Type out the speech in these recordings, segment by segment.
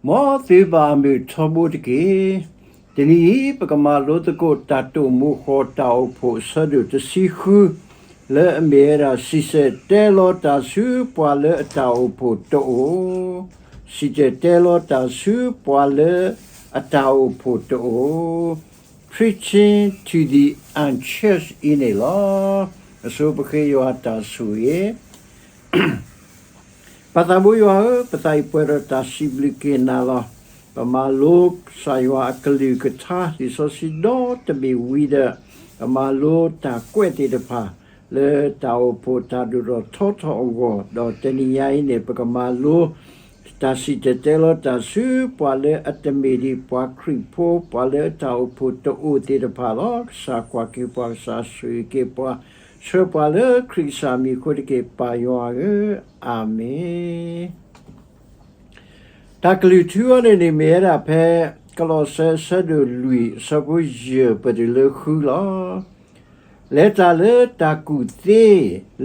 မ်သုဘၣ်အမုာ်ထီဘိတက့ၢ်. တနံၤအံၤ ပကမၤလိသကိးတၢ်တိာ်မိၤဃီၤတၢ်အိၣ်ဖှိၣ်အဆၢဒိၣ်တဆံဃု လၢအမ့ၢ်ဝဲဒၣ် စံၣ်တဲၤတဲလီၤတၢ်ဆူပှၤလၢအတၢ်အိၣ်ဖှိၣ်တအိၣ်, စံၣ်တဲၤတဲလီၤတၢ်ဆူပှၤလၢအတၢ်အိၣ်ဖှိၣ်တအိၣ်, Preaching to the Unchurched အံၤန့ၣ်လီၤ. အဆိပဃ့ယွၤတၢ်ဆိၣ်ဂ့ၤ ပၢ်သးဘိယွၤဧၢ, ပသးအံၤပှဲၤဒီးတၢ်စံးဘျုးက့ၤနၤလီၤ. ပမၤလိကစၢ်ယွၤအကလုၢ်ကထါ လံာ်စီဆှံဒီတဘ့ၣ်ဝံၤဒီး ပမၤလိတၢ်ကွဲးသ့ၣ်တဖၣ် လၢတၢ်အိၣ်ဖှိၣ်တၢ်ဒိၣ်ထီၣ်ထီထီၣ်အဂီၢ်, ဒီးတနံၤညါအံၤန့ၣ် ပကမၤလိ တၢ်စံၣ်တဲၤတဲလီၤတၢ်ဆူပှၤလၢအတမ့ၢ်ဒံးပှၤခရံာ်ဖိ ပှၤလၢအတၢ်အိၣ်ဖှိၣ်တအိၣ်သ့ၣ်တဖၣ်လီၤ. ကစၢ်ကွၢ်က့ၤပှၤ ကစၢ်ဆိၣ်ဂ့ၤက့ၤပှၤ, ဆှၢပှၤလၢခရံာ်ကစၢ်မံၤအဃိတက့ၢ် ပၢ်ယွၤဧၢ, အၤမ့ၣ်. တၢ်ကလုၢ်ထူအံၤန့ၣ်န့ၣ် မ့ၢ်ဝဲဒၣ်ဖဲ ကလီးစဲအဆၢဒိၣ်လွံၢ် အဆၢဖိယဲၢ်ပတုၤလၢဃုလီၤ. လဲၤတၢ်လၢတၢ်ကူၣ်သ့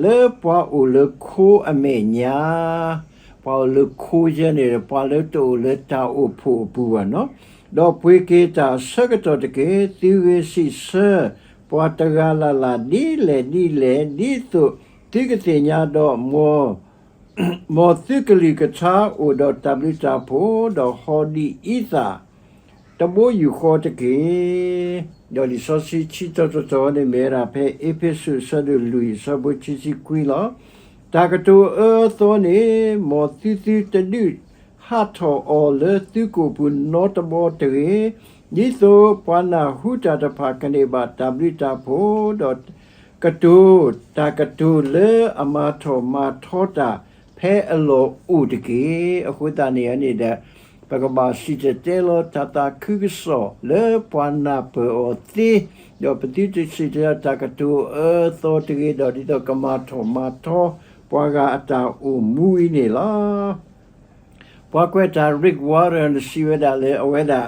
လၢပှၤအိၣ်လၢခိအမဲာ်ညါ, ပှၤအိၣ်လၢခိယဲန့ၣ် ပှၤလၢတအိၣ်လၢတၢ်အိၣ်ဖှိၣ်အပူၤဘၣ်နီၤ, ဒီးပှ့ၤက့ၤတၢ်အဆၢကတီၢ်တက့ၢ်. သုဂ့ၤစံးဆၢပှၤတဂၤလၢ်လၢ် ဒ်လဲၣ်ဒ်လဲၣ် ဒ်သိးသုကသ့ၣ်ညါဒီး မ်သုကလုၢ်ကထါအိၣ်ဒီးတၢ်ဘျုးတၢ်ဖှိၣ်, ဒီးဟီၣ်ဒံးအံသၣ် တဘိယူၢ်ဃီတက့ၢ်. ဒီးလံာ်စီဆှံဆံးတီၤတီၤတီၤန့ၣ် မ့ၢ်ဝဲဒၣ်ဖဲအ့းဖ့းစူး အဆၢဒိၣ်လွံၢ် အဆၢဖိခံဆံခွံလီၤ. တၢ်ကတိၤအၢအသီန့ၣ် မ်သုသုတဒုးဟးထီၣ်အီၤလၢသုကိာ်ပူၤနီတဘီတဂ့ၤ, ဒ်သိးပှၤနၢ်ဟူတၢ်တဖၣ်ကန့ၢ်ဘၣ်တၢ်ဘျုးတၢ်ဖှိၣ်, ဒီးကတိၤတၢ်ကတိၤလၢအမၤထီၣ်မၤထီတၢ် ဖဲအလီၢ်အိၣ်တက့ၢ်. အဃိသတးန့ၣ်န့ၣ်ဒီး ပကဘၣ်စံၣ်တဲၤတဲလီၤတၢ်သးခုကစီၣ်လၢပှၤနၢ်ပၢၢ်အီၤသ့, ဒီးပသုတစံၣ်တဲၤတဲလီၤတၢ်ကတိၤအၢသီတဂ့ၤဒီး ဒ်သိးကမၤထီၣ်မၤထီပှၤဂၤအတၢ်အိၣ်မူအံၤန့ၣ်လီၤ. ပှၤကွဲးတၢ် Rick Warren စံးဝဲဒၣ်လၢအဝဲဒၣ်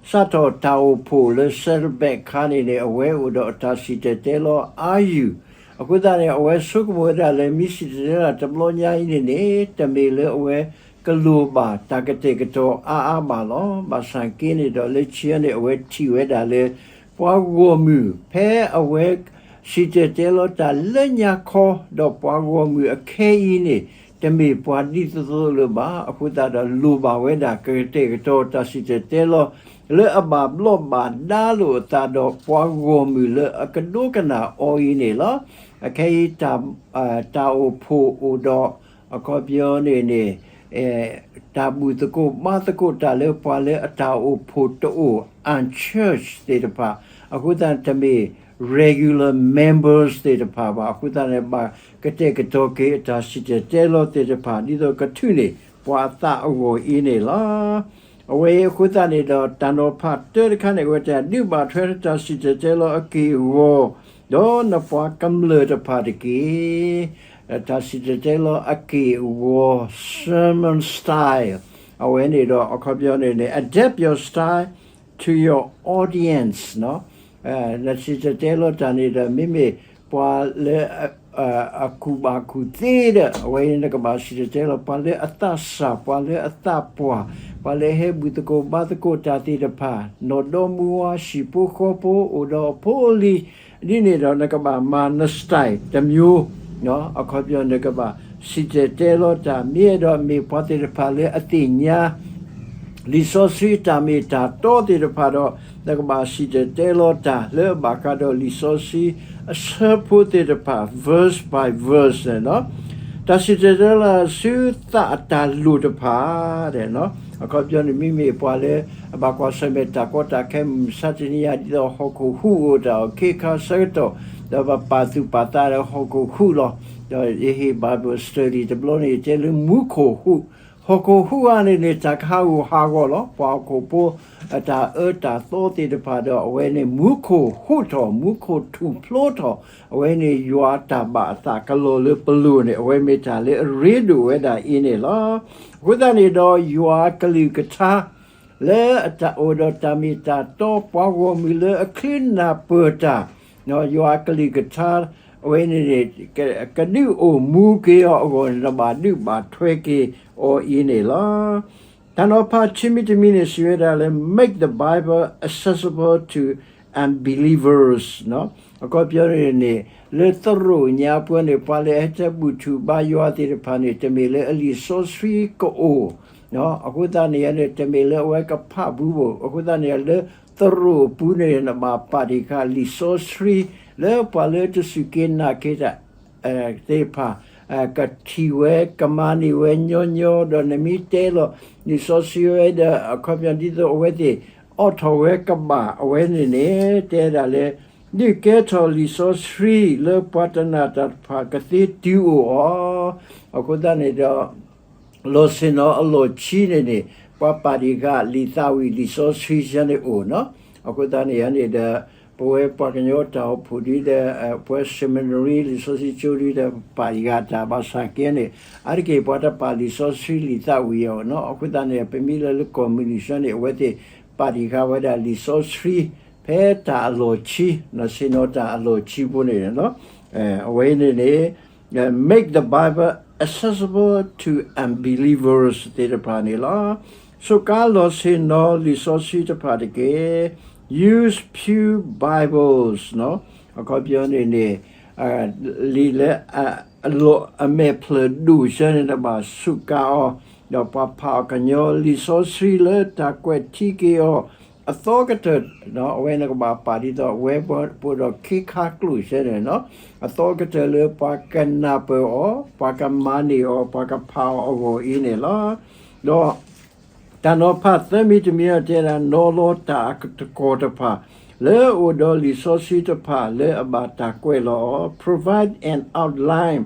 စးထီၣ်တၢ်အိၣ်ဖှိၣ်လၢ Saddleback ခါန့ၣ်န့ၣ် အဝဲအိၣ်ဒီးအတၢ်စံၣ်တဲၤတဲလီၤအါယုၢ်, အဃိသတးန့ၣ် အဝဲဆိကမိၣ်ဝဲဒၣ်လၢ မ့ၢ်စံၣ်တဲၤတဲလီၤတဘျီညါအံၤန့ၣ်န့ၣ် တမ့ၢ်လၢအဝဲကလိၣ်ဘၣ်တၢ်ကတဲာ်ကတီၤအါအါဘၣ်လီၤ. ဘၣ်ဆၣ်က့န့ၣ်ဒီး လၢခံန့ၣ် အဝဲထံၣ်ဝဲဒၣ်လၢ ပှၤဂီၢ်မုၢ် ဖဲအဝဲစံၣ်တဲၤတဲလီၤတၢ်လၢညါခီ ဒီးပှၤဂီၢ်မုၢ်အခဲအံၤန့ၣ် တမ့ၢ်ပှၤဒ်သိးသိးလၢၤဘၣ်. အဃိသတးဒီး လိၣ်ဘၣ်ဝဲဒၣ်ကတဲာ်ကတီၤတၢ်စံၣ်တဲၤတဲလီၤ လၢအဘၣ်ဘျီးဘၣ်ဒါလိာ်အသးဒီးပှၤဂီၢ်မုၢ်လၢအကဒိကနၣ်အီၤအံၤန့ၣ်လီၤ. အခဲအံၤ တၢ်အိၣ်ဖှိၣ်အိၣ်ဒီး အခီပညီန့ၣ်န့ၣ် တၢ်ဘူၣ်သကိးဘါသကိးတၢ်လၢပှၤလၢအတၢ်အိၣ်ဖှိၣ်တအိၣ် unchurched သ့ၣ်တဖၣ်, အဃိသတးန့ၣ် တမ့ၢ် regular members သ့ၣ်တဖၣ်ဘၣ်. အဃိသတးန့ၣ် ဘၣ်ကတဲာ်ကတီၤက့ၤအတၢ်စံၣ်တဲၤတဲလီၤသ့ၣ်တဖၣ် ဒ်သိးကထုးန့ၢ်ပှၤအသးအဂီၢ်အံၤန့ၣ်လီၤ. အဝဲအံၤအဃိသတးန့ၣ်ဒီး တၢ်နီၤဖးတၢတခါန့ၣ် အဝဲတဲ ဒုးဘၣ်ထွဲဒီးတၢ်စံၣ်တဲၤတဲလီၤအက့ၢ်အဂီၤ, ဒီးနပှၤကမျၢၢ်တဖၣ်တက့ၢ်. တၢ်စံၣ်တဲၤတဲလီၤအက့ၢ်အဂီၤ sermon style အဝဲန့ၣ်ဒီး အခီပညီန့ၣ်န့ၣ် adapt your style to your audience နစံၣ်တဲၤတဲလီၤတၢ်န့ၣ်ဒီး မ့မ့ၢ်ပှၤလၢ အကူၣ်ဘၣ်ကူၣ်သ့ဒီး အဝဲန့ၣ်နကဘၣ်စံၣ်တဲၤတဲလီၤ ပှၤလၢအသးစၢ် ပှၤလၢအသးပှၢ် ပှၤလၢအဟဲဘူၣ်သကိးဘါသကိးတၢ်သ့ၣ်တဖၣ် နီၢ်ဒီမါဝၤ ဟံၣ်ဖိဃီဖိ အိၣ်ဒီးအဖိအလံၤ ဒ်န့ၣ်ဒီး နကဘၣ်မၤန style တမျိုး အခီပညီနကဘၣ်စံၣ်တဲၤတဲလီၤတၢ် မ့ၢ်အဲၣ်ဒိးမ့ၢ်ပှၤသ့ၣ်တဖၣ်လၢအသ့ၣ်ညါ လံာ်စီဆှံတၢ်မ့ၢ်တၢ်တီသ့ၣ်တဖၣ်ဒီး နကဘၣ်စံၣ်တဲၤတဲလီၤတၢ်လၢအဘၣ်ဃးဒီးလံာ်စီဆှံအဆၢဖိသ့ၣ်တဖၣ် verse by verse န့ၣ်လီၤ. တၢ်စံၣ်တဲၤတဲလီၤဆူသးအတၢ်လိၣ်တဖၣ် အခီပညီန့ၣ် မ့မ့ၢ်ပှၤလၢအဘၣ်ကွၢ်ဆၢၣ်မဲာ်တၢ်ကီတၢ်ခဲမုၢ်မဆါတနံၤအံၤ ဒ်သိးဟီၣ်ခိၣ်ဟူးအိၣ်တၢ်အီၤ ခ့ခါဆၢကတီၢ် ဒီးပပာ်သူၣ်ပာ်သးဒီးဟီၣ်ခိၣ်ဟူးလီၤ. ဒီးယဟ့ၣ် Bible study တဘျီန့ၣ် တဲလၢမူခိၣ်ဟူး ဟီၣ်ခိၣ်ဟူးဧါန့ၣ်န့ၣ် တၢ်ကဟးဂူာ်ဟးဂီၤလီၤ. ပှၤဟီၣ်ခိၣ်ဖိအတၢ်အၢတၢ်သီသ့ၣ်တဖၣ်ဒီး အဝဲန့ၣ်မူခိၣ်ဟူးထီၣ် မူခိၣ်ထူၣ်ဖျိထီၣ် အဝဲန့ၣ်ယွၤအတၢ်ဘၣ်အသးကလီၤလၢပလိၤန့ၣ် အဝဲမ့ၢ်တၢ်လၢအရ့ဒိၣ်ဝဲဒၣ်အံၤန့ၣ်လီၤ. အဃိသတးန့ၣ်ဒီး ယွၤအကလုၢ်ကထါ လၢအတၢ်အိၣ်ဒီးတၢ်မ့ၢ်တၢ်တီ ပှၤဂီၢ်မုၢ်လၢအချုးနၢ်ပၢၢ်တၢ် ယွၤအကလုၢ်ကထါ အဝဲန့ၣ်န့ၣ် ကဒုးအိၣ်မူက့ၤအီၤအဂီၢ်န့ၣ် နဘၣ်ဒုးဘၣ်ထွဲက့ၤအီၤအံၤန့ၣ်လီၤ. တၢ်နီၤဖးခံမံၤတမံၤန့ၣ် စံးဝဲဒၣ်လၢ make the Bible accessible to unbelievers အခီပညီန့ၣ်န့ၣ် လၢသရိာ်ညါပူၤန့ၣ် ပှၤလၢအဟဲတဲဘူၣ်ထူၣ်ဘါယွၤသ့ၣ်တဖၣ်န့ၣ် တမ့ၢ်လၢအလံာ်စီဆှံကအိၣ် အဃိသတးန့ၣ်န့ၣ် တမ့ၢ်လၢအဝဲကဖးဘူးဘၣ်. အဃိသတးန့ၣ် လၢသရိာ်အပူၤန့ၣ် နဘၣ်ပာ်တ့ၢ်ဃာ်လံာ်စီဆှံ လၢပှၤလၢတစူၢ်က့ၤနာ်က့ၤတၢ် သ့ၣ်တဖၣ် ကထံၣ်ဝဲ ကမၤန့ၢ်ဝဲညီညီ ဒီးနမ့ၢ်တဲလီၤ လံာ်စီဆှံဝဲဒီး အခီပညီဒ်သိးအဝဲသ့ၣ် အိးထီၣ်ဝဲကဘၣ်အဝဲန့ၣ်န့ၣ် တဲဒၣ်လၢ ဒုးကဲထီၣ်လံာ်စီဆှံ လၢပှၤတနာ်တၢ်တဖၣ်ကသ့တုၤအိၣ်အီၤ, အဃိသတးန့ၣ်ဒီး လီၢ်ဆ့ၣ်နီၤအလီၢ်ခံန့ၣ်န့ၣ် ပှၤပာ်တ့ၢ်ဃာ်လံာ်သးဝံၣ်လံာ်စီဆှံယဲန့ၣ်အိၣ်နီၤ. အဃိသတးန့ၣ်န့ၣ်ဒီး ပဝဲပှၤကညီတၢ်အိၣ်ဖှိၣ်ဒ်ဒီး ပဝဲ seminary လံာ်စီဆှံကၠိဒ်ဒီး ပာ်တ့ၢ်ဃာ်တၢ်ဘၣ်ဆၣ်က့န့ၣ် အါတက့ၢ်ပှၤတပာ်လံာ်စီဆှံလံာ်သးဝံၣ်အီၤနီၤ. အဃိသတးန့ၣ် ပမ့ၢ်လၢလၢကီၢ်မုၢ်နံၤဆၢန့ၣ် အဝဲသ့ၣ်ပာ်တ့ၢ်ဃာ်ဝဲဒၣ်လံာ်စီဆှံ ဖဲတၢ်အလီၢ်ခံ လီၢ်ဆ့ၣ်နီၤတၢ်အလီၢ်ခံဖိန့ၣ်လီၤ. အဝဲန့ၣ်န့ၣ် make the Bible accessible to unbelievers သ့ၣ်တဖၣ်န့ၣ်လီၤ. စူးကါလီၢ်ဆ့ၣ်နီၤလံာ်စီဆှံတဖၣ်တက့ၢ်. Use pew Bibles အခီပညီန့ၣ်န့ၣ် လံာ်လၢ အလီၢ်အမဲာ်ဖျၢၣ်ဒိၣ်ဆၢန့ၣ် နဘၣ်စူးကါအီၤ ဒီးပှၤဖးအီၤကညီ လံာ်စီဆှံလၢတၢ်ကွဲးထံက့ၤအီၤ အသီကတၢၢ် အဝဲနကဘၣ်ပာ်ဒ်သိး အဝဲပှဲၤဒီးခ့ခါကျိၣ်ဆၢန့ၣ်နီၤ အသီကတၢၢ်လၢပှၤကနၢ်ပၢၢ်အီၤ ပှၤကမၤန့ၢ်အီၤ ပှၤကဖးအီၤအဂီၢ်အံၤန့ၣ်လီၤ. ဒီး တၢ်နီၤဖးသၢမံၤတမံၤအံၤတဲဒၣ် နီၤလီၤတၢ်အတကိၢ်တဖၣ် လၢအအိၣ်ဒီးလံာ်စီဆှံတဖၣ်လၢအဘၣ်တၢ်ကွဲးလီၤအီၤ provide an outline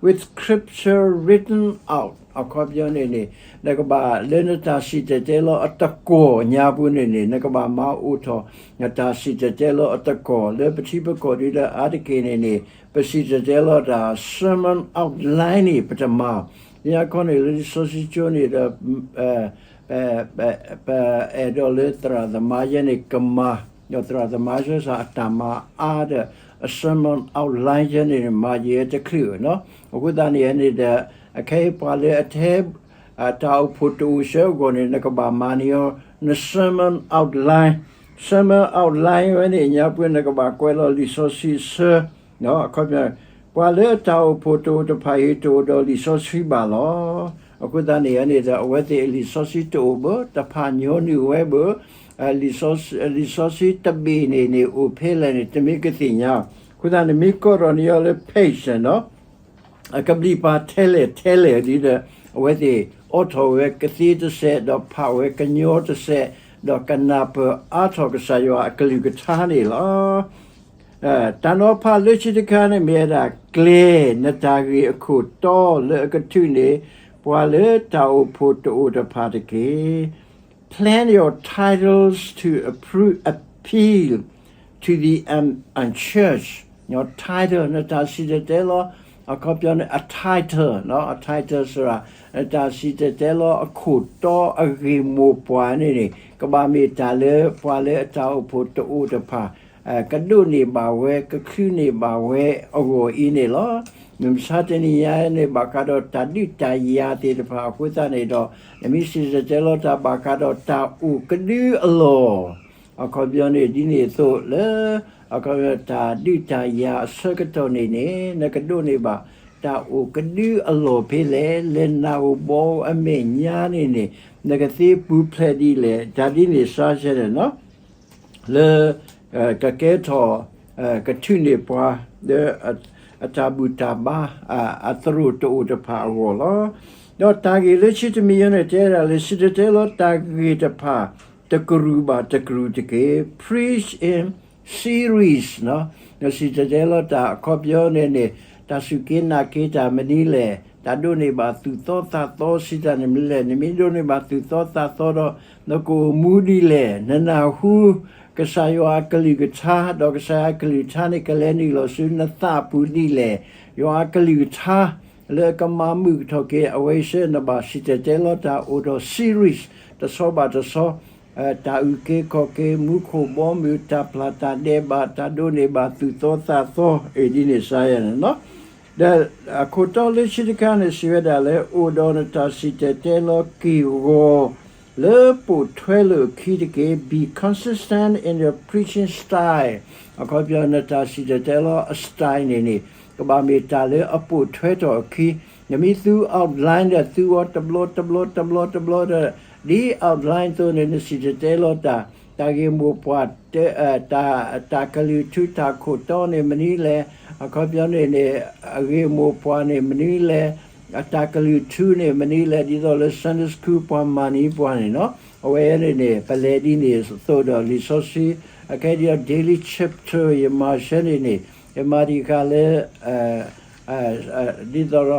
with scripture written out အခီပညီန့ၣ်န့ၣ် နကဘၣ်လၢနတၢ်စံၣ်တဲၤတဲလီၤအတကိၢ်ညါပူၤန့ၣ်န့ၣ် နကဘၣ်မၤအိၣ်ထီၣ် နတၢ်စံၣ်တဲၤတဲလီၤအတကိၢ် လၢပထံပကီၢ်ဒ်ဒီးအါတက့ၢ်န့ၣ်န့ၣ် ပစံၣ်တဲၤတဲလီၤတၢ် sermon outline န့ၣ် ပတမၤ လၢညါခီန့ၣ် လၢလံာ်စီဆှံကၠိန့ၣ်ဒီး ပအဲၣ်ဒိးလၢသရၣ်သမါယဲန့ၣ်ကမၤ ဒီးသရၣ်သမါဆၢစ့ၢ်အတၢ်မၤအါဒီး အ sermon outline ယဲန့ၣ် မၤယံာ်တချုးနီၤ. အဃိသတးန့ၣ်န့ၣ်ဒီး အခဲအံၤပှၤလၢအထဲ တၢ်အိၣ်ဖှိၣ်တအိၣ်ဆၢအဂီၢ်န့ၣ် နကဘၣ်မၤန့ၢ်အီၤ န sermon outline, sermon outline ဝဲန့ၣ် ညါပှဲၤနကဘၣ်ကွဲးလီၤလံာ်စီဆှံဆၢ အခီပညီ ပှၤလၢအတၢ်အိၣ်ဖှိၣ်တအိၣ်တဖၣ်အံၤ တအိၣ်ဒီးလံာ်စီဆှံဘၣ်လီၤ. အဃိသတးန့ၣ်န့ၣ်ဒီး အဝဲသ့ၣ်အလံာ်စီဆှံတအိၣ်ဘၣ် တဖးညီနုၢ်ဝဲဘၣ် လံာ်စီဆှံတဘ့ၣ်န့ၣ်န့ၣ် အိၣ်ဖဲလဲၣ်န့ၣ် တမ့ၢ်ကသ့ၣ်ညါ. အဃိသတးန့ၣ် မ့ၢ်ကိးထီၣ်န့ၢ်အီၤလၢ page နီၤ အကဘျံးပၤထဲလဲၣ်ထဲလဲၣ်ဒ်ဒီး အဝဲသ့ၣ်အိးထီၣ်ဝဲကသ့တစဲး ဒီးဖးဝဲကညီတစဲး ဒီးကနၢ်ပၢၢ်အါထီၣ်ကစၢ်ယွၤအကလုၢ်ကထါန့ၣ်လီၤ. တၢ်နီၤဖးလၢခံတခါန့ၣ်မ့ၢ်ဝဲဒၣ် ကျဲၤနတၢ်ဂ့ၢ်အခိၣ်တီလၢအကထုးန့ၢ် ပှၤလၢတၢ်အိၣ်ဖှိၣ်တအိၣ်တဖၣ်တက့ၢ်. Plan your titles to appro- appeal to the un- unchurched. Your title နတၢ်စံၣ်တဲၤတဲလီၤ အခီပညီန့ၣ် အ title နီၤ အ title စ့ၢ် နတၢ်စံၣ်တဲၤတဲလီၤအခိၣ်တီအဂ့ၢ်မိၢ်ပှၢ်န့ၣ်န့ၣ် ကဘၣ်မ့ၢ်တၢ်လၢပှၤလၢအတၢ်အိၣ်ဖှိၣ်တအိၣ်တဖၣ် ကဒိးန့ၢ်ဘၣ်ဝဲ ကချုးန့ၢ်ဘၣ်ဝဲအဂီၢ်အံၤန့ၣ်လီၤ. မုၢ်မဆါတနံၤညါန့ၣ် ဘၣ်ဃးဒီးတၢ်ဒုးတၢ်ယၤသ့ၣ်တဖၣ်အဃိသတးန့ၣ်ဒီး နမ့ၢ်စံၣ်တဲၤတဲလီၤတၢ်ဘၣ်ဃးဒီးတၢ်အိၣ်ကဒုအလီၢ် အခီပညီန့ၣ် ဒ်န့ၣ်အသိးလၢ အခီပညီတၢ်ဒုးတၢ်ယၤအဆၢကတီၢ်န့ၣ်န့ၣ် နကဒိးန့ၢ်ဘၣ် တၢ်အိၣ်ကဒုအလီၢ်ဖဲလဲၣ် လဲၤနၢ်ဟူဘီအမဲာ်ညါန့ၣ်န့ၣ် နကသ့ပူၤဖျဲးဒ်လဲၣ် တၢ်ဒ်န့ၣ်စ့ၢ်န့ၣ်နီၤ လၢ ကကဲထီၣ် ကထုးန့ၢ်ပှၤ လၢ အတၢ်ဘူၣ်တၢ်ဘါ အသရိာ်တအိၣ်တဖၣ်အဂီၢ်လီၤ. ဒီးတၢ်ဂ့ၢ်လၢခံတမံၤညါန့ၣ် တဲဒၣ်လၢ စံၣ်တဲၤတဲလီၤတၢ်ဂ့ၢ်တဖၣ် တကရူၢ်ဘၣ်တကရူၢ်တက့ၢ်. Preach in series နီၤ နစံၣ်တဲၤတဲလီၤတၢ်အခီပညီန့ၣ်န့ၣ် တၢ်စူၢ်က့ၤနာ်က့ၤတၢ်မနုၤလဲၣ် တၢ်ဒိးန့ၢ်ဘၣ်သူၣ်သီသးသီစံးတၢ်န့ၣ်မနုၤလဲၣ် နမ့ၢ်ဒိးန့ၢ်ဘၣ်သူၣ်သီသးသီဒီး နကအိၣ်မူဒ်လဲၣ် နနၢ်ဟူ ကစၢ်ယွၤအကလုၢ်ကထါ ဒီးကစၢ်ယွၤအကလုၢ်ကထါန့ၣ် ကလဲၤနုာ်လီၤဆူနသးပူၤဒ်လဲၣ် ယွၤအကလုၢ်ကထါ လၢအကမၤမုာ်ကထီၣ်က့ၤ အဝဲအံၤစ့ၢ် နဘၣ်စံၣ်တဲၤတဲလီၤတၢ်အိၣ်ဒီး series တဆီဘၣ်တဆီ တၢ်အုၣ်က့ၤခီၣ်က့ၤ မူခိၣ်ဘီမုၢ် တၢ်ပျၢ်တၢ်ဒဲးဘး တၢ်ဒိးန့ၢ်ဘၣ်သူၣ်သီသးသီ အံၤဒ်န့ၣ်စ့ၢ်န့ၣ်လီၤ. ဒီးအခိၣ်တီလၢခံတခါန့ၣ် စံးဝဲဒၣ်လၢ အိၣ်ဒီးနတၢ်စံၣ်တဲၤတဲလီၤက့ၢ်ဂီၤ လၢပိာ်ထွဲလိာ်အခံတက့ၢ်. Be consistent in your preaching style. အခီပညီ နတၢ်စံၣ်တဲၤတဲလီၤအ style န့ၣ်န့ၣ် ကဘၣ်မ့ၢ်တၢ်လၢအပိာ်ထွဲထီၣ်အခံ. နမ့ၢ်သူ outline ဒီး သူအီၤတဘျီတဘျီတဘျီတဘျီဒီး ဒ် outline အသိးန့ၣ် နစံၣ်တဲၤတဲလီၤတၢ် တၢ်ဂ့ၢ်မိၢ်ပှၢ် တၢ် တၢ်ကလုၢ်ထူ တၢ်ခိၣ်တီန့ၣ်မနုၤလဲၣ်, အခီပညီန့ၣ်န့ၣ် အဂ့ၢ်မိၢ်ပှၢ်န့ၣ်မနုၤလဲၣ်, အတၢ်ကလုၢ်ထူန့ၣ်မနုၤလဲၣ်, ဒ်သိးလၢ Sunday School ပှၤမၤန့ၢ်ပှၤန့ၣ်နီၤ, အဝဲန့ၣ်န့ၣ် ပလဲၤဒ်န့ၣ်အသိးဒီးလံာ်စီဆှံ, အခဲဒ်အံၤ daily chapter ယမၤဆၢန့ၣ်န့ၣ် ယမၤဒံးဃာ်လၢ ဒ်သိးဒီး လၢ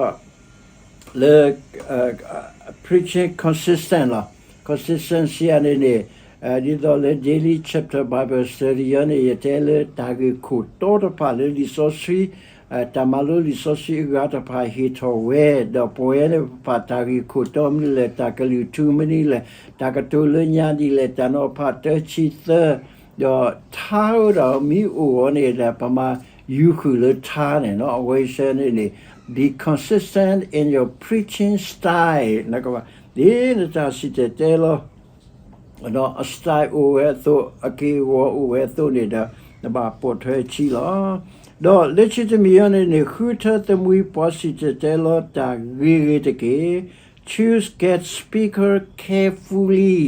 preaching consistent လီၤ. Consistency အန့ၣ်န့ၣ် ဒ်သိးလၢ daily chapter Bible study အံၤန့ၣ် ယတဲလၢတၢ်ဂ့ၢ်ခိၣ်တီတဖၣ်လၢလံာ်စီဆှံ, တၢ်မၤလိလံာ်စီဆှံအဂၤတဖၣ်ဟ့ၣ်ထီၣ်ဝဲ, ဒီးပဝဲန့ၣ်ပပာ်တၢ်ဂ့ၢ်ခိၣ်တီမနုၤလဲၣ်, တၢ်ကလုၢ်ထူမနုၤလဲၣ်, တၢ်ကတိၤလၢညါဒ်လဲၣ်, တၢ်နီၤဖးတၢဆံသၢ, ဒီးထါအိၣ်ဒီးမ့ၢ်အိၣ်အီၤန့ၣ်ဒီး ပမၤယူၤဃုာ်လၢထါန့ၣ်နီၤ, အဝဲဆၢန့ၣ်န့ၣ် be consistent in your preaching style နကဘၣ် ဒ်နတၢ်စံၣ်တဲၤတဲလီၤ ဒီးအ style အိၣ်ဝဲအသိး အက့ၢ်အဂီၤအိၣ်ဝဲအသိးန့ၣ်ဒီး နဘၣ်ပိာ်ထွဲအခံလီၤ. ဒီးလၢခံတမံၤအံၤန့ၣ်န့ၣ် ဃုထၢသမှံပှၤစံၣ်တဲၤတဲလီၤတၢ်ဂ့ၤဂ့ၤတက့ၢ်. Choose guest speaker carefully.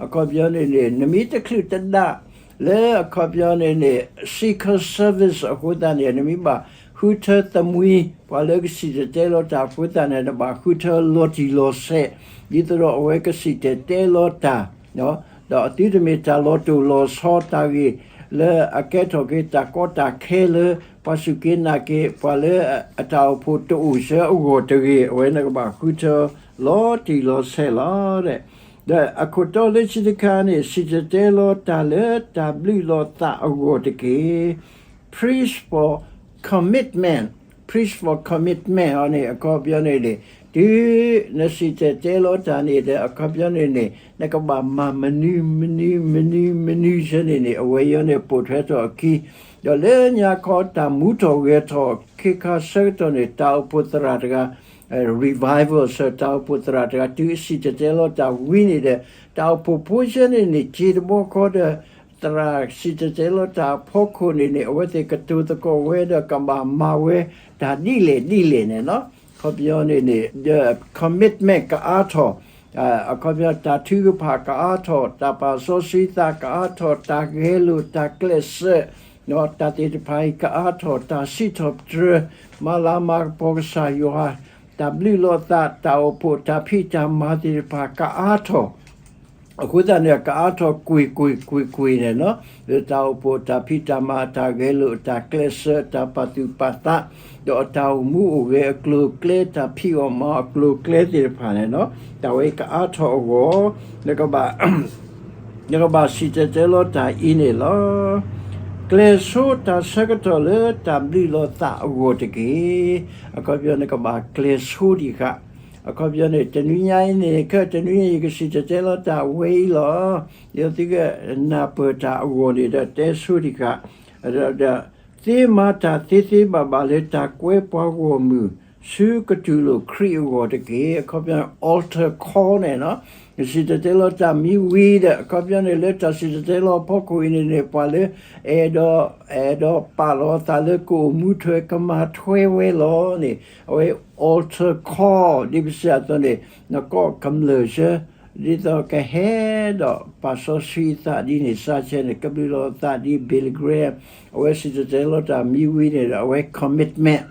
အခီပညီန့ၣ်န့ၣ် နမ့ၢ်တချုးတဒၣ် လၢအခီပညီန့ၣ်န့ၣ် Secret Service အဃိသတးန့ၣ် နမ့ၢ်ဘၣ်ဃုထၢသမှံ ပှၤလၢကစံၣ်တဲၤတဲလီၤတၢ်အဃိသတးန့ၣ် နဘၣ်ဃုထၢလီၤတံၢ်လီၤဆဲး ဒ်သိးဒီးအဝဲကစံၣ်တဲၤတဲလီၤတၢ် ဒီးအသုတမ့ၢ်တၢ်လီၤတိၢ်လီၤဆီတၢ်ဂ့ၢ် လၢအကဲထီၣ်က့ၤတၢ်ကီတၢ်ခဲလၢ ပှၤစူၢ်က့ၤနာ်က့ၤ ပှၤလၢအတၢ်အိၣ်ဖှိၣ်တအိၣ်ဆၢအဂီၢ်တဂ့ၤ အဝဲန့ၣ်ကဘၣ်ဃုထၢလီၤတံၢ်လီၤဆဲးလီၤ. ဒီးအခိၣ်တီလၢခံတခါန့ၣ် စံၣ်တဲၤတဲလီၤတၢ်လၢတၢ်ဘျုးလီၤသးအဂီၢ်တက့ၢ်. Preach for commitment. Preach for commitment အီၤန့ၣ် အခီပညီန့ၣ်န့ၣ် တုၤနစံၣ်တဲၤတဲလီၤတၢ်န့ၣ်ဒီး အခီပညီန့ၣ်န့ၣ် နကဘၣ်မၤမနုၤမနုၤမနုၤမနုၤဆၢန့ၣ်န့ၣ် အဝဲအံၤန့ၣ်ပိာ်ထွဲထီၣ်အခံ ဒီးလၢညါခီတၢ်မူထီၣ်ဂဲၤထီၣ်ခ့ခါဆၢကတီၢ်န့ၣ် တၢ်အိၣ်ဖှိၣ်သရၣ်တဂၤ revival ဆၢ တၢ်အိၣ်ဖှိၣ်သရၣ်တဂၤ တုၤအစံၣ်တဲၤတဲလီၤတၢ်ဝံၤန့ၣ်ဒီး တၢ်အိၣ်ဖှိၣ်ဖိဆၢန့ၣ်န့ၣ် စ့တဘီဃီဒီး သရၣ်စံၣ်တဲၤတဲလီၤတၢ်အဖီခိၣ်န့ၣ်န့ၣ် အဝဲသ့ၣ်ကတိၤသကိးဝဲဒီးကဘၣ်မၤဝဲတၢ်ဒ်လဲၣ်ဒ်လဲၣ်န့ၣ်နီၤ. အခီပညီန့ၣ်န့ၣ် commitment ကအါထီၣ် အခီပညီတၢ်ထုကဖၣ်ကအါထီၣ် တၢ်ပာ်စီဆှံသးကအါထီၣ် တၢ်ဂဲၤလိာ်တၢ်ကျဲးစၢး တၢ်သ့ၣ်တဖၣ်အံၤကအါထီၣ် တၢ်စံးထီၣ်ပတြၢၤ မၤလၤမၤကပီၤကစၢ်ယွၤ တၢ်ဘျုးလီၤသး တၢ်အိၣ်ဖှိၣ်တၢ်ဖံးတၢ်မၤသ့ၣ်တဖၣ်ကအါထီၣ် အဃိသတးန့ၣ် ကအါထီၣ်ကွ့ၢ်ကွ့ၢ်ကွ့ၢ်ကွ့ၢ်န့ၣ်နီၤ လၢတၢ်အိၣ်ဖှိၣ်တၢ်ဖံးတၢ်မၤ တၢ်ဂဲၤလိာ် တၢ်ကျဲးစၢး တၢ်ပာ်သူၣ်ပာ်သး ဒီးတၢ်အိၣ်မူအိၣ်ဂဲၤအကျိၤအကျဲ တၢ်ဖံးအီၣ်မၤအီၣ်အကျိၤအကျဲသ့ၣ်တဖၣ်န့ၣ်နီၤ တၢ်ဝဲကအါထီၣ်အဂီၢ် နကဘၣ် နကဘၣ်စံၣ်တဲၤတဲလီၤတၢ်အံၤန့ၣ်လီၤ. ကျဲၤဆိတၢ်ဆၢကတီၢ်လၢတၢ်ဘျုးလီၤသးအဂီၢ်တက့ၢ်. အခီပညီနကဘၣ်ကျဲၤဆိဒံးဃာ် အခီပညီန့ၣ် တနွံညါအံၤန့ၣ် ခဲတနွံညါအံၤယကစံၣ်တဲၤတဲလီၤတၢ်ဝဲအံၤလီၤ. ဒ်သိးသုကနၢ်ပၢၢ်တၢ်အဂီၢ်န့ၣ်ဒီးတဲဆိဒံးဃာ် ဒီး သ့မၤတၢ်သ့သ့ဘၣ်ဘၣ်လၢတၢ်ကွဲပှၤဂီၢ်မုၢ် ဆူကတူၢ်လိာ်ခရံာ်အဂီၢ်တက့ၢ်. အခီပညီ altar call န့ၣ်နီၤ စံၣ်တဲၤတဲလီၤတၢ်မ့ၢ်ဝံၤဒီး အခီပညီန့ၣ် လၢတၢ်စံၣ်တဲၤတဲလီၤအဖီခိၣ်အံၤန့ၣ်န့ၣ် ပှၤလၢ အဲၣ်ဒိး အဲၣ်ဒိးပာ်လီၤအသးလၢကအိၣ်မူထွဲကမၤထွဲဝဲလီၤန့ၣ် အဝဲ altar call ဒ်ပစံးအသိးန့ၣ် နကိးကမျၢၢ်ဆၢ ဒ်သိးကဟဲဒီးပာ်စီဆှံအသးဒ်န့ၣ် စးဆဲန့ၣ် ကဘျုးလီၤအသးဒ် Billy Graham အဝဲစံၣ်တဲၤတဲလီၤတၢ်မ့ၢ်ဝံၤန့ၣ်ဒီး အဝဲ commitment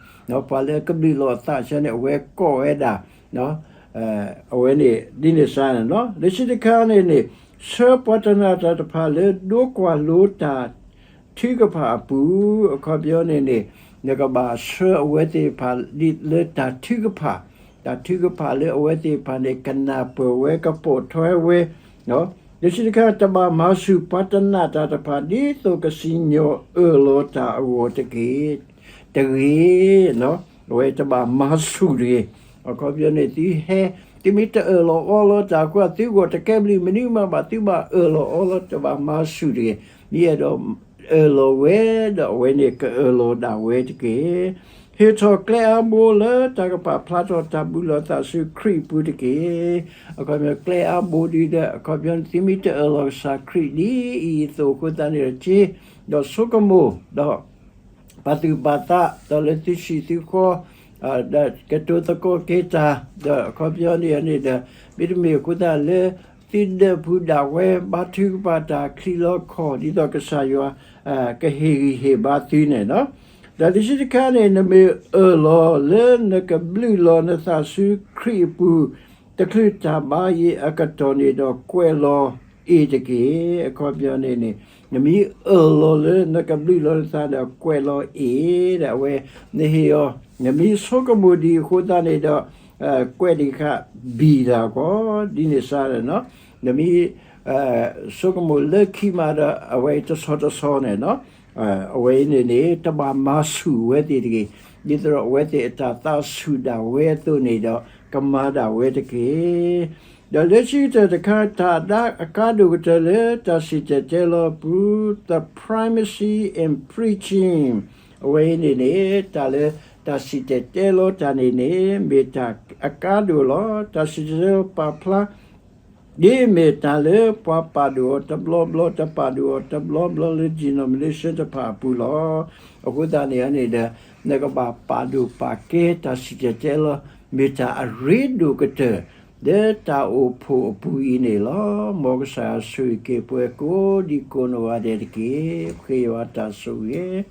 ပှၤလၢကဘျုးလီၤအသးဆၢန့ၣ် အဝဲကိးဝဲဒၣ် အဝဲန့ၣ် ဒ်န့ၣ်စးန့ၣ်လီၤ. လၢခံတခါန့ၣ်န့ၣ် ဆှၢပှၤတနၢ်တၢ်တဖၣ်လၢဒိကွၢ်လိတၢ် ထုကဖၣ်အပူၤ အခီပညီန့ၣ်န့ၣ် နကဘၣ်ဆှၢအဝဲသ့ၣ်တဖၣ်ဒ်လၢတၢ်ထုကဖၣ်, တၢ်ထုကဖၣ်လၢအဝဲသ့ၣ်တဖၣ်န့ၣ် ကနၢ်ပၢၢ်ဝဲ ကပိာ်ထွဲဝဲ, လၢခံတခါ တဘၣ်မၤဆူၣ်ပှၤတနၢ်တၢ်တဖၣ် ဒ်သိးကစံၣ်ညီၣ်အၢၣ်လီၤတၢ်အဂီၢ်တက့ၢ်, တဂ့ၤ အဝဲတဘၣ်မၤဆူၣ်တဂ့ၤ. အခီပညီန့ၣ် သုဟဲ သုမ့ၢ်တအၢၣ်လီၤအီလီၤတၢ်အဃိ သုဂီၢ်တကဲဘျုးမနုၤမးဘၣ် သုဘၣ်အၢၣ်လီၤအီလီၤ တဘၣ်မၤဆူၣ်တဂ့ၤ. မ့ၢ်အဲၣ်ဒိးအၢၣ်လီၤဝဲဒီး အဝဲန့ၣ်ကအၢၣ်လီၤဒၣ်ဝဲတက့ၢ်. ဟ့ၣ်ထီၣ်ကျဲအါဘိလၢတၢ်ကပာ်ဖျါထီၣ်တၢ်ဘူၣ်လီၤသးဆူခရံာ်အပူၤတက့ၢ်. အခီပညီကျဲအါဘိဒ်ဒီး အခီပညီန့ၣ် သုမ့ၢ်တအၢၣ်လီၤကစၢ်ခရံာ်ဒ်အံၤအသိးအဃိသတးန့ၣ်ဒီး က့ၤ ဒီးဆိကမိၣ် ဒီး ပာ်သူၣ်ပာ်သး ဒီးလၢသုဟံၣ်သုဃီ ဒီးကတိၤသကိးက့ၤတၢ် ဒီးအခီပညီန့ၣ်န့ၣ်ဒီး မ့တမ့ၢ်အဃိသတးလၢ သုဒၢးပူၤဒၣ်ဝဲ ဘါထုကဖၣ်တၢ်ချံးလီၤခီၣ် ဒ်သိးကစၢ်ယွၤ ကဟ့ၣ်ဂံၢ်ဟ့ၣ်ဘါသုန့ၣ်လီၤ. ဒီးလံာ်စီဆှံတခါန့ၣ် နမ့ၢ်အၢၣ်လီၤလၢနကဘျုးလီၤနသးဆူခရံာ်အပူၤ တချုးတၢ်ဘါယံၤအကတီၢ်န့ၣ်ဒီး ကွဲးလီၤအ့ၣ်တက့ၢ်. အခီပညီန့ၣ်န့ၣ် နမ့ၢ်အၢၣ်လီၤလၢနကဘျုးလီၤနသးဒီး ကွဲးလီၤအ့ၣ်ဒီး အဝဲနဟ့ၣ်အီၤ, နမ့ၢ်ဆိကမိၣ်ဒံးအဃိသတးန့ၣ်ဒီး ကွဲးဒံးဃာ် ဘံၣ်တၢ်ကီ ဒ်န့ၣ်စ့ၢ်န့ၣ်လီၤ. နမ့ၢ် ဆိကမိၣ်လၢခံမးဒီး အဝဲတဆီတဆီန့ၣ်လီၤ. အဝဲအံၤန့ၣ်န့ၣ် တဘၣ်မၤဆူၣ်အဝဲသ့ၣ်တဂ့ၤ. ဒ်သိးဒီးအဝဲသ့ၣ်အတၢ်သးဆူၣ်ဒၣ်ဝဲအသိးန့ၣ်ဒီး ကမၤဒၣ်ဝဲတက့ၢ်. ဒီးလၢခံကတၢၢ်တခါ တၢ်အကါဒိၣ်ကတၢၢ်လၢတၢ်စံၣ်တဲၤတဲလီၤအပူၤ the primacy in preaching အဝဲအံၤန့ၣ်န့ၣ် တၢ်လၢတၢ်စံၣ်တဲၤတဲလီၤတၢ်န့ၣ်န့ၣ် မ့ၢ်တၢ်အကါဒိၣ်လီၤ. တၢ်စံၣ်တဲၤတဲလီၤပာ်ဖျါ ဒ်မ့ၢ်တၢ်လၢပှၤပာ်ဒိၣ်အီၤတဘျီဘျီ တပာ်ဒိၣ်အီၤတဘျီဘျီလၢ denomination တဖၣ်အပူၤလီၤ. အဃိသတးန့ၣ်န့ၣ်ဒီး နကဘၣ်ပာ်ဒိၣ်ပာ်ကဲတၢ်စံၣ်တဲၤတဲလီၤ မ့ၢ်တၢ်အရ့ဒိၣ်ကတၢၢ် လၢတၢ်အိၣ်ဖှိၣ်အပူၤအံၤန့ၣ်လီၤ. မ်ကစၢ်ယွၤဆိၣ်ဂ့ၤက့ၤပှၤကိးဒံကိးနီၢ်ဂၤဒဲးတက့ၢ်. ဃ့ယွၤတၢ်ဆိၣ်ဂ့ၤ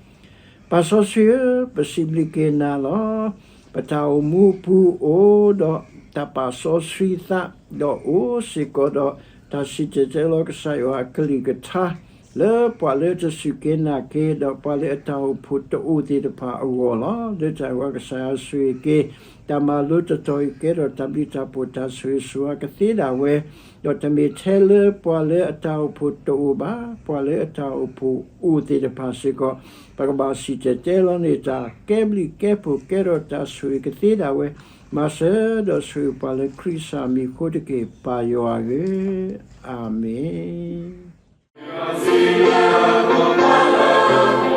ပၢ်စီဆှံဧၢ, ပစံးဘျုးက့ၤနၤလီၤ. ပတၢ်အိၣ်မူအပူၤအိၣ်ဒီးတၢ်ပာ်စီဆှံသး, ဒီးအိၣ်စ့ၢ်ကီးဒီးတၢ်စံၣ်တဲၤတဲလီၤကစၢ်ယွၤအကလုၢ်ကထါ လၢပှၤလၢတစူၢ်က့ၤနာ်က့ၤ ဒီးပှၤလၢအတၢ်အိၣ်ဖှိၣ်တအိၣ်သ့ၣ်တဖၣ်အဂီၢ်လီၤ. လၢတၢ်ဝဲကစၢ်ယွၤဆိၣ်ဂ့ၤက့ၤ တၢ်မၤလိတတီၤအံၤကဲထီၣ်တၢ်ဘျုးတၢ်ဖှိၣ်တၢ်ဆိၣ်ဂ့ၤဆိၣ်ဝါကသ့ဒၣ်ဝဲ, ဒီးတမ့ၢ်ထဲလၢပှၤလၢအတၢ်အိၣ်ဖှိၣ်တအိၣ်ဘၣ်, ပှၤလၢအတၢ်အိၣ်ဖှိၣ်အိၣ်သ့ၣ်တဖၣ်စ့ၢ်ကီး, ပကဘၣ်စံၣ်တဲၤတဲလီၤန့ၢ်တၢ်ကဲဘျုးကဲဖှိၣ်ကဲထီၣ်တၢ်ဆိၣ်ဂ့ၤကသ့ဒၣ်ဝဲ, မၤစၢၤဒီးဆိၣ်ဂ့ၤပှၤလၢခရံာ်စၢ်မံၤအဃိတက့ၢ် ပၢ်ယွၤဧၢ, အၤမ့ၣ်.